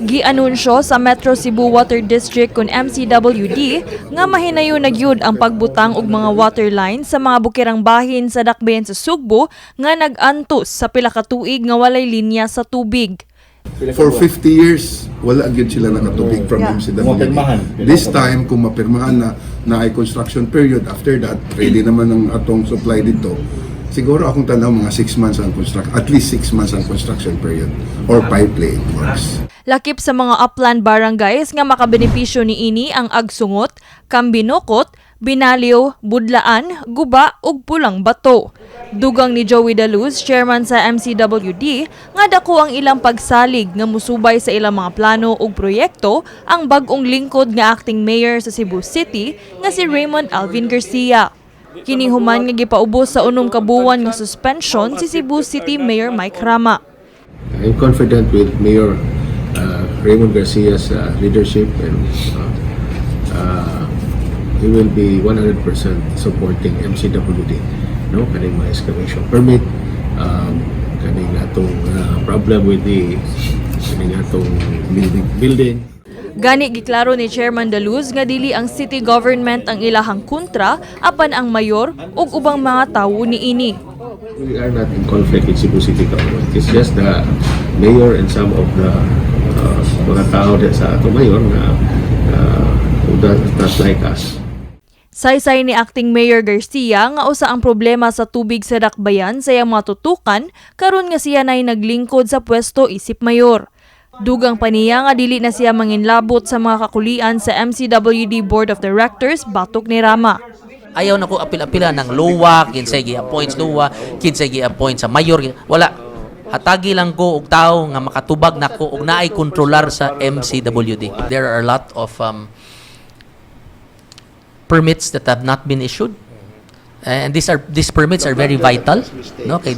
Gianunsyo sa Metro Cebu Water District kon MCWD nga mahinayon na gyud ang pagbutang og mga water lines sa mga bukirang bahin sa dakbayan sa Sugbo nga nag-antos sa pila ka tuig nga walay linya sa tubig. For 50 years, wala gyud sila nakatubig from MCWD. Mapirmahan. This time, kung mapirmahan na na ay construction period, after that, ready naman ang atong supply dito. Siguro akong tanaw mga 6 months ang construct, at least 6 months ang construction period or pipe laying works. Lakip sa mga upland barangays nga makabenepisyo niini ang Agsungot, Cambinocot, Binaliw, Budlaan, Guba ug Pulang Bato. Dugang ni Joey Daluz, chairman sa MCWD, nga dako ang ilang pagsalig nga musubay sa ilang mga plano ug proyekto ang bag-ong lingkod nga acting mayor sa Cebu City nga si Raymond Alvin Garcia. Kini human nga gipaubos sa 6 ka buwan nga suspension si Cebu City Mayor Mike Rama. I'm confident with Mayor Raymond Garcia's leadership and he will be 100% supporting MCWD, no, kaning mga excavation permit, kaning atong problem with the kaning atong building. Gani giklaro ni Chairman Daluz nga dili ang city government ang ilahang kontra apan ang mayor ug ubang mga tawo niini. We are not in conflict with Cebu City government. It's just the mayor and some of the mga tao diya sa atong mayor nga who does not like us. Saysay ni Acting Mayor Garcia nga usa ang problema sa tubig sa dakbayan sa iyang matutukan karon nga siya nay naglingkod sa pwesto isip mayor. Dugang pa niya nga dili na siya manginlabot sa mga kakulian sa MCWD Board of Directors batok ni Rama. Ayaw na ko apil-apila ng LWUA, kinsay gi-appoint sa LWUA, kinsay gi-appoint sa mayor, wala. Hatagi lang ko og tao nga makatubag nako og naay kontrolar sa MCWD. There are a lot of permits that have not been issued. And these permits are very vital, no? Kay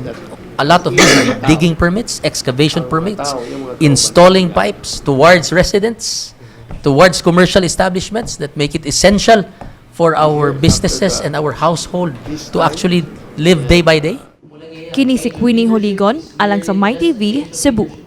a lot of these are digging permits, excavation permits, installing pipes towards residents, towards commercial establishments that make it essential for our businesses and our household to actually live day by day. Kini si Queenie Holigon alang sa MyTV, Cebu.